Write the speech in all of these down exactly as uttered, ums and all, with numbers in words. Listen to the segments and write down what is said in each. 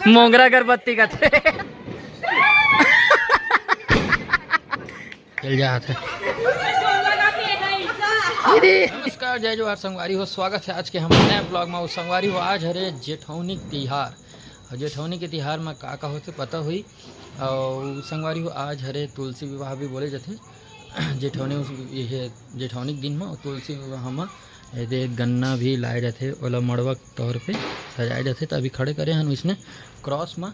मोंगरा अगरबत्ती कथे। चल जात हे। नमस्कार, जय जोहार संगवारी हो, स्वागत है आज के हमर नया ब्लॉग में। अउ संगवारी हो, आज हरे जेठौनी के तिहार। अउ जेठौनी के तिहार में का का होथे पता होही। अउ संगवारी हो, आज हरे तुलसी विवाह भी बोले जाथे। जेठौनी उस, ये जेठौनी के दिन में तुलसी विवाह में एदे गन्ना भी लाए जाथे, ओला मड़वा के तौर पे सजाए जाथे। त अभी खड़े करे हन इसने क्रॉस में।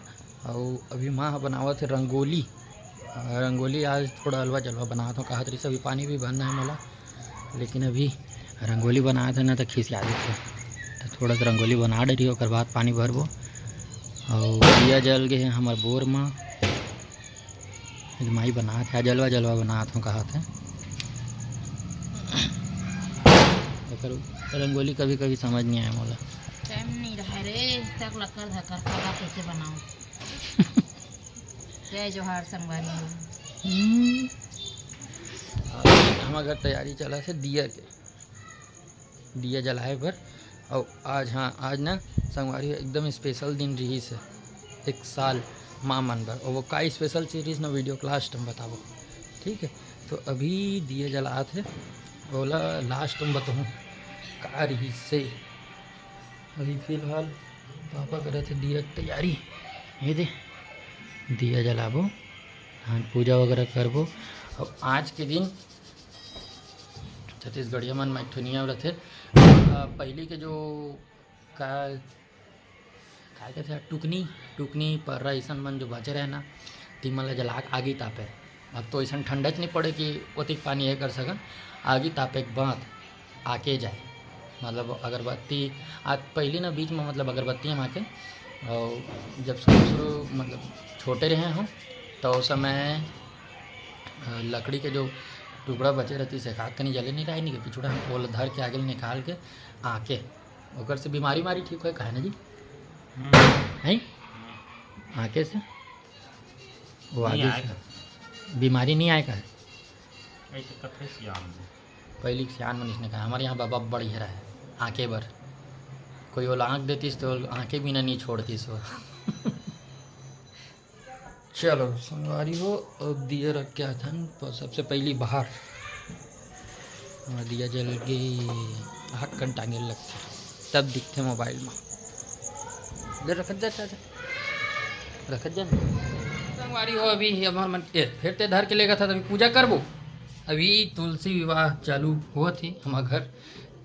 अउ अभी माँ ह बनावत हे रंगोली। अ, रंगोली आज थोड़ा अलवा जलवा बनावत हूँ, कहत रहिस अभी पानी भी भरना है मोला, लेकिन अभी रंगोली बनावत है ना, तो खिसिया देथे। तो थोड़ा सा रंगोली बना डरी, ओकर बाद पानी भरबो। अउ दिया जल गए है हमर बोर में। माई बनात हे, जलवा जलवा बनात हूँ कहत हे। एकर रंगोली कभी कभी समझ नहीं आया मोला। टाइम नहीं रहा रे, तक लकर धकर खाना कैसे बनाऊँ? जय जोहार संगवारी हो। हम्म। अभी हमर घर तैयारी चलत हे दिया के, दिया जलाए बर। अउ आज, हाँ, आज ना संगवारी हो एकदम स्पेशल दिन रहिस हे एक साल माँ मन बर। अउ वो का स्पेशल चीज रहिस ना, वीडियो के लास्ट में बताबो, ठीक है? तो अभी दिया जलात हे, ओला लास्ट में बताऊँ का रहिस हे। अभी फिलहाल पापा करत हे दिया के तैयारी। ये दे, दिया जलाबो, तहन पूजा वगैरह करबो। अब आज के दिन छत्तीसगढ़िया मन में एक ठो नियम रथे। अ, पहिली के जो का, का कहथे, टुकनी, टुकनी, पर्रा अइसन मन जो बचे रहे ना, तिमन ला जला के आगी तापे। अब तो अइसन ठंडच नहीं पड़े कि ओतिक पानी ये कर सकन। आगी तापे के बाद आके जाए, मतलब अगरबत्ती, आज पहिली ना बीच में, मतलब अगरबत्ती हम आके, और जब शुरू शुरू मतलब छोटे रहे हम, तो उस समय, अ, लकड़ी के जो टुकड़ा बचे रहती से, हाथ कनी जले नहीं रहे, नहीं के पिछुड़ा हम ओला धर के आगे निकाल के आके, ओकर से बीमारी मारी ठीक होए, काहे ना जी? हम्म। हैं? हम्म। आके से वो नहीं आगे आए से का? बीमारी नहीं आए का? ऐसे कथे सियान में। पहली सियान मनीष ने कहा, हमारे यहाँ बाबा बढ़िया रहे आके बर, कोई ओला आँख देतीस तो आँखे बिना नहीं छोड़तीस वो। चलो संगवारी हो, अब दिया रख के आथन प-, सबसे पहली बाहर। हाँ, दिया जल गे, आँख कन टांगे लगथे, तब दिखथे मोबाइल में। ले रखत जा, जा, जा। रखत जा ना। संगवारी हो, अभी हमर मन, ए, फिर ते धर के लेगा था, तभी पूजा करबो। अभी तुलसी विवाह चालू होत हे हमर घर,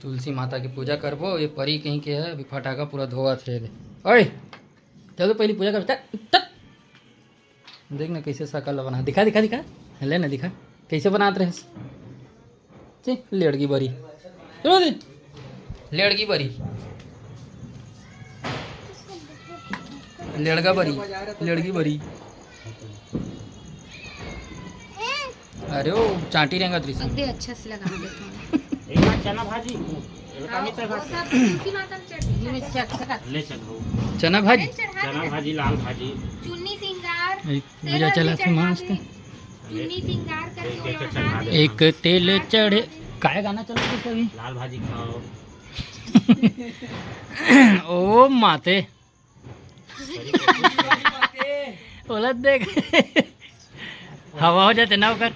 तुलसी माता के पूजा करबो। ये परी कहीं के है, अभी फटाका पूरा धोवत हे। ओए, चल तो पहली पूजा कर, चल, चल। देख ना कैसे शकल बना, दिखा, दिखा, दिखा, ले ना दिखा, कैसे बनात रहे। छी, लेड़गी बरी। चलो दे। लेड़गी बरी। लेड़गा बरी। लेड़गी बरी। अरे वो चांटी रेंगत रही। अगले अच्छा से लगा देते हैं। एक बार चना भाजी, एक बार मिर्चा वो भाजी। सब तुलसी माता में चटनी जी में चटका। ले चल हो। चना भाजी। चढ़ा चना दे। भाजी, लाल भाजी। चुन्नी सिंगार। एक तेल भैया हल्दी चला थे चढ़ा मस्त। दे। चुन्नी सिंगार करके एक वो तेल चढ़ा दे। एक तेल चढ़े। काय गाना चल रहा है अभी? लाल भाजी खाओ। ओ माते। ओला देख। हवा हो जाते ना ओकर।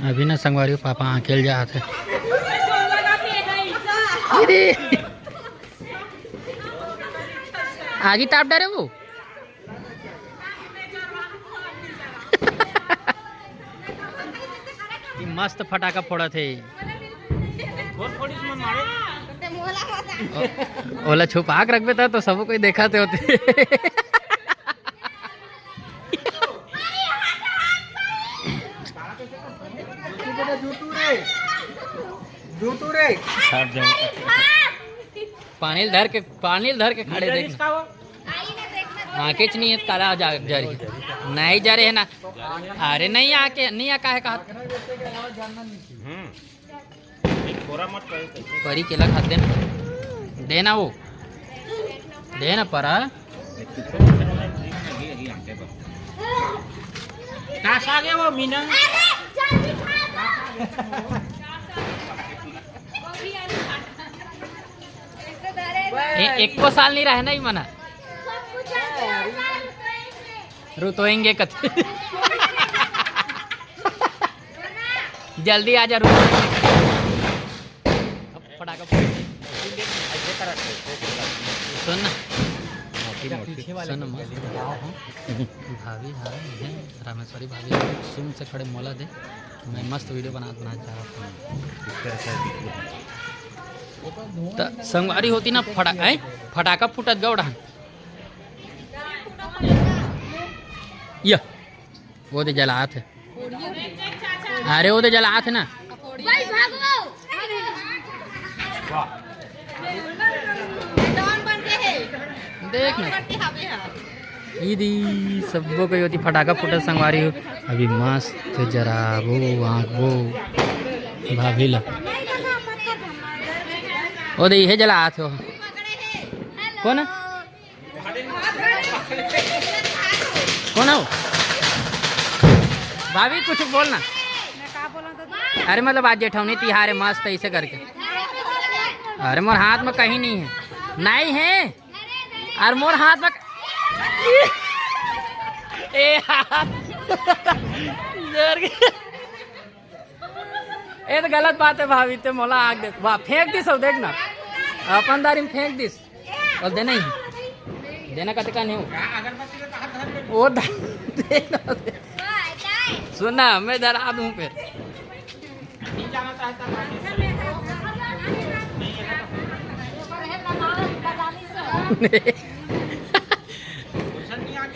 अभी ना संगवारी पापा अकेल जात हे। आगी ताप डारे वो। कि मस्त फटाका फोड़त हे। ओ-, ओला छुपा के रखबे त तो सबो कोई देखत होते। जूतू रे, जूतू रे। पानी ल धर के, पानी ल धर के खड़े देख। आँखेच नहीं है, काला जा, जा रही। नहीं जा रहे है ना। अरे नहीं आके, नहीं आ, काहे कहा? हम्म। एक थोड़ा मत करो कैसे? परी केला खात दे ना। दे ना वो। दे ना परा। कहाँ से आ गया वो मीना? ए, एको साल नहीं रहे ना ई मना। रुतोएंगे कथे। जल्दी आ जा, रुतोएंगे। अब फटाका फोड़। सुन ना। सुन ना, मस्त। भाभी, हाँ, ये रामेश्वरी भाभी, सुन से खड़े मोला दे। मैं मस्त वीडियो बना, बना चाहत हूँ। त संगवारी होती ना, फटा-, ऐ, फटाका फूटत गौड़ा। या, वो दे जलात है। अरे, वो दे जलात है ना। भाई, भागो। देख ना। ईदी, सब्बो कोई होती फटाका फुटत संगवारी हो। अभी मस्त जराबो, आंकबो भाभी ला। ओ दे, इहे जलात हो। कौन है? कौन हो? भाभी, कुछ बोलना। अरे, मतलब, आज जेठौनी तिहार है, मस्त ऐसे करके। अरे, मोर हाथ में कहीं नहीं है, नहीं है। अरे, मोर हाथ में, ए, हाथ। जोर के। ए तो गलत बात है भाभी, ते मोला आग दे, वाह, फेंक दिस हो, देख ना, अपन दारी में फेंक दिस। और देना ही, देना कतका नहीं हो। वो दा-, देख ना, सुन ना, मैं डरा दूं फिर।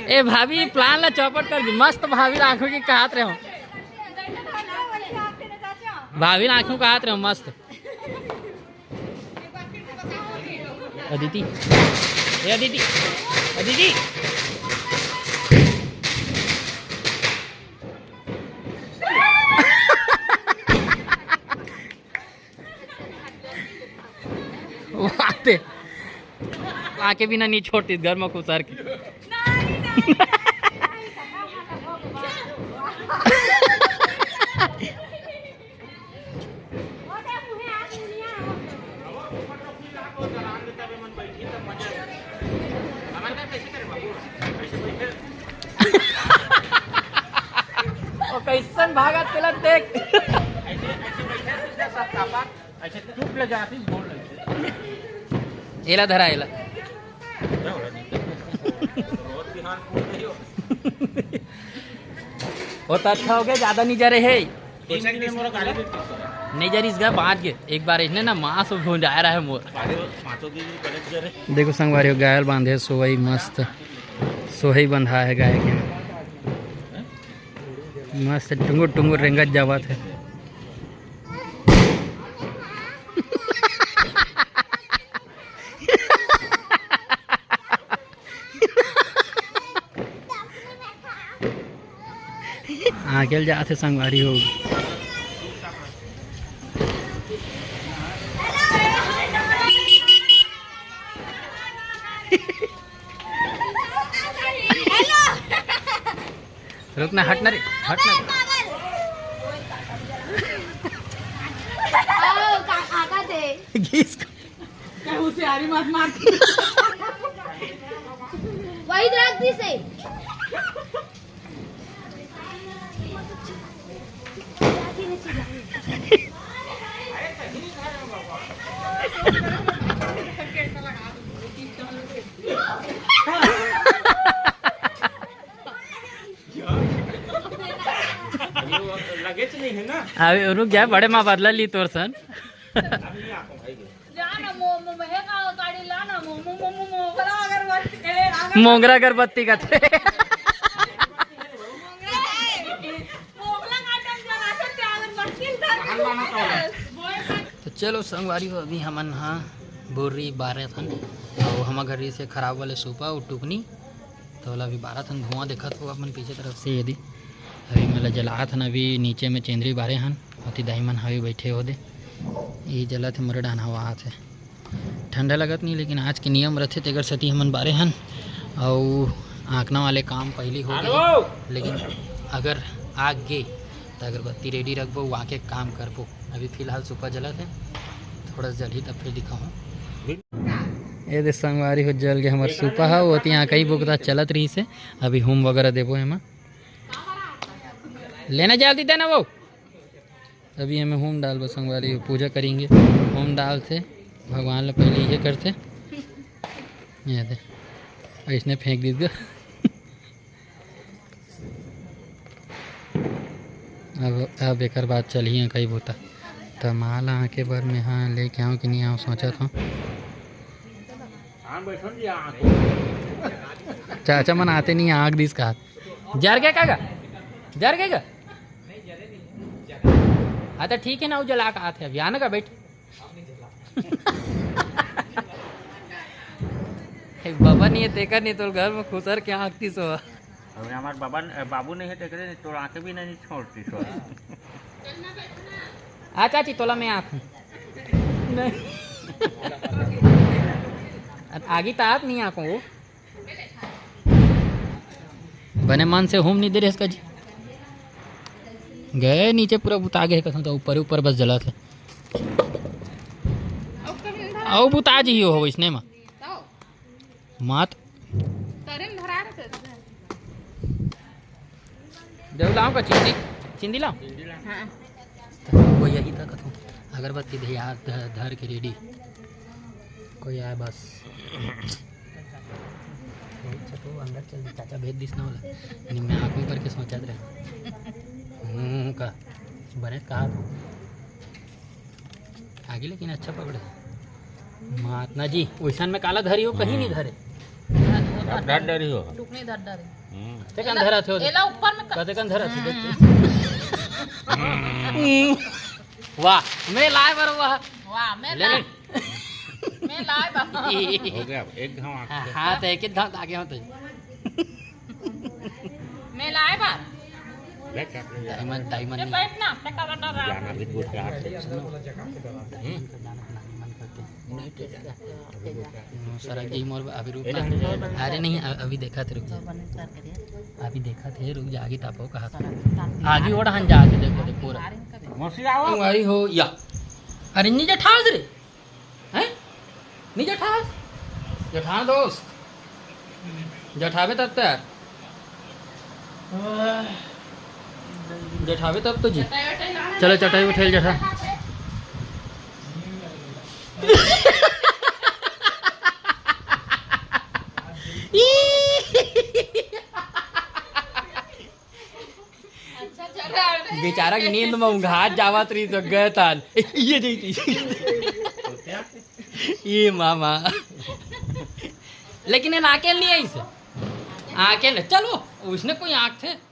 ए भाभी, प्लान ला चौपट कर दी। मस्त भाभी ला आंखों की कात रहे हो, भाभी ला आंखों कात रहे हो मस्त। अदिति, ए अदिति, अदिति। वाह ते। आके बिना नहीं छोड़ती घर में कुसर के। ओ, कैसन भागत तेला देख। ऐसे, ऐसे बैठे थे, सब कापा, ऐसे चुप ले जाती, बोल रही थी। एला धरा, एला। क्या हो रहा है? रोज बिहान कूद रही हो। वो तो अच्छा हो गया, ज्यादा नहीं जा रहे है। तीन दिन में मोर गाली देती है। नहीं जा रही इसका, बांच के एक बार इसने ना मांस भुंजा रहा है मोर। अरे, पांचों दिन में कड़क जा रहे। देखो संगवारी हो, गायल बांधे, सोई मस्त, सोई बंधा है गाय के। मस्त टुंगुर टुंगुर रेंगत जावत है। आगे ल जात हे संगवारी हो। रुक ना, हट ना रे, हट ना रे। घिस। क्या होशियारी मत मार। वही रख दी से। लगेच नहीं है ना। अभी रुक जा, बड़े माँ बदला ली तोर सन। अभी नहीं आता भाई। जा ना, मो-, मो-, मो-, हे का गाड़ी ला ना, मो-, मो-, मो-, मो-, मोगरा अगरबत्ती, ए, अगर- मोगरा अगरबत्ती का थे। मोगरा है। मोगरा काटन जरा से ते अगरबत्ती धर के। तो चलो संगवारी हो, अभी हमन हा बोरी बारत हन, अउ हमर घर से खराब वाले सूपा अउ टुकनी, तो ओला अभी बारत हन, धुआं देखत हो अपन पीछे तरफ से। यदि अभी मैं ला जलात हन, अभी नीचे में चेंदरी बारे हन, ओती दाई मन हावे बैठे हो दे, ये जलत हे, मोरे डाहन हवा आत हे। ठंडा लगत नहीं, लेकिन आज के नियम रथे, तेकर सेती हमन बारे हन। अउ आँकना वाले काम पहिली हो गे, लेकिन अगर आँक गे त अगरबत्ती ready रखबो, आँके काम करबो। अभी फिलहाल सुपा जलत हे, थोड़ा जलही तब फिर दिखाहूँ। ये दे संगवारी हो, जल गे हमर सुपा ह, ओती आँकई बुकदा चलत रहिस हे। अभी हूम वगैरह देबो एमा। लेना जल्दी देना वो। अभी एमे हूम डालबो संगवारी हो, पूजा करेंगे। हूम डालथे, भगवान ला पहिली ये करथे। ये दे, अइसने फेंक दीस गा। अब, अब एकर बाद चलही कई बोता। त माला आँके बर मेंहा लेके आँव कि नहीं आँव सोचत हँव। चाचा मन आते नहीं, आँक दीस का। जर गे का गा? जर गे गा? हाँ, त ठीक हे ना, वो जला के आथे अभी, आना का बैठ। हे बाबा नहीं हे, तेकर नहीं, तोर घर में खुसर के आँकतीस हो। अबे हमार बाबा, बाबू नहीं हे, तेकरे नहीं, तोर आँके भी नहीं छोड़तीस हो। आ चाची, तोला मैं आँकहूँ। नहीं। आगी त आप नहीं आँको वो। बने मन से हूम नहीं दे रहे इसका जी। गे नीचे पूरा बुता गे हे कसम, त ऊपर, ऊपर बस जलत हे। अउ बुता जी हो इसने मा। मात। देव लाऊं का चिंदी? चिंदी लाऊं? हाँ। कोई यही था कथों, अगरबत्ती भैया ध-, धर के ready। कोई आए बस। अच्छा, तो अंदर चल, चाचा भेज दिस ना वाला। नहीं, मैं आँखों करके सोचत रहे। हूँ का, बने कहा था। आगे लेकिन अच्छा पकड़े। महात्मा जी, वैसन में काला धरी हो, कहीं नहीं धरे। अब डर डरी हो। टुकनी धर डरे। हम्म। ते कन धरा थे, एला ऊपर में क- कते कन धरा थे, देख। वाह, मैं लाए बर वाह। वाह, मैं ले ला- ले। मैं लाए बर। हो गया, एक घाव आँख हाँ, पे। हाँ, तो एक ही घाव आगे होते। मैं लाए बर। बैठ, बैठ, बैठ। डायमंड, डायमंड ये नहीं। बैठ ना, टका बटा रहा। जाना भी दूर का हाथ है। हम्म। नहीं, तो जाना। हम्म, सरक गई मोर अभी रुक ना। अरे नहीं, अ-, अभी देखा थे, रुक जा। अभी देखा थे, रुक जा, आगे तापो कहा। आगे ओढ़ हन जा, आगे देखो, देखो पूरा। मौसी आओ। तुम्हारी हो या। अरे नीचे ठास रे। हैं? नहीं जठा? जठा दोस्त। जठावे तब तो यार। जठावे तब तो जी। चलो चटाई उठेल जठा। बेचारा के नींद में उंघात जावत रही तो गए तान। ये जैती। ये मामा। लेकिन ये नाके नहीं आई से। आके न, चलो, उसने कोई आँख थे।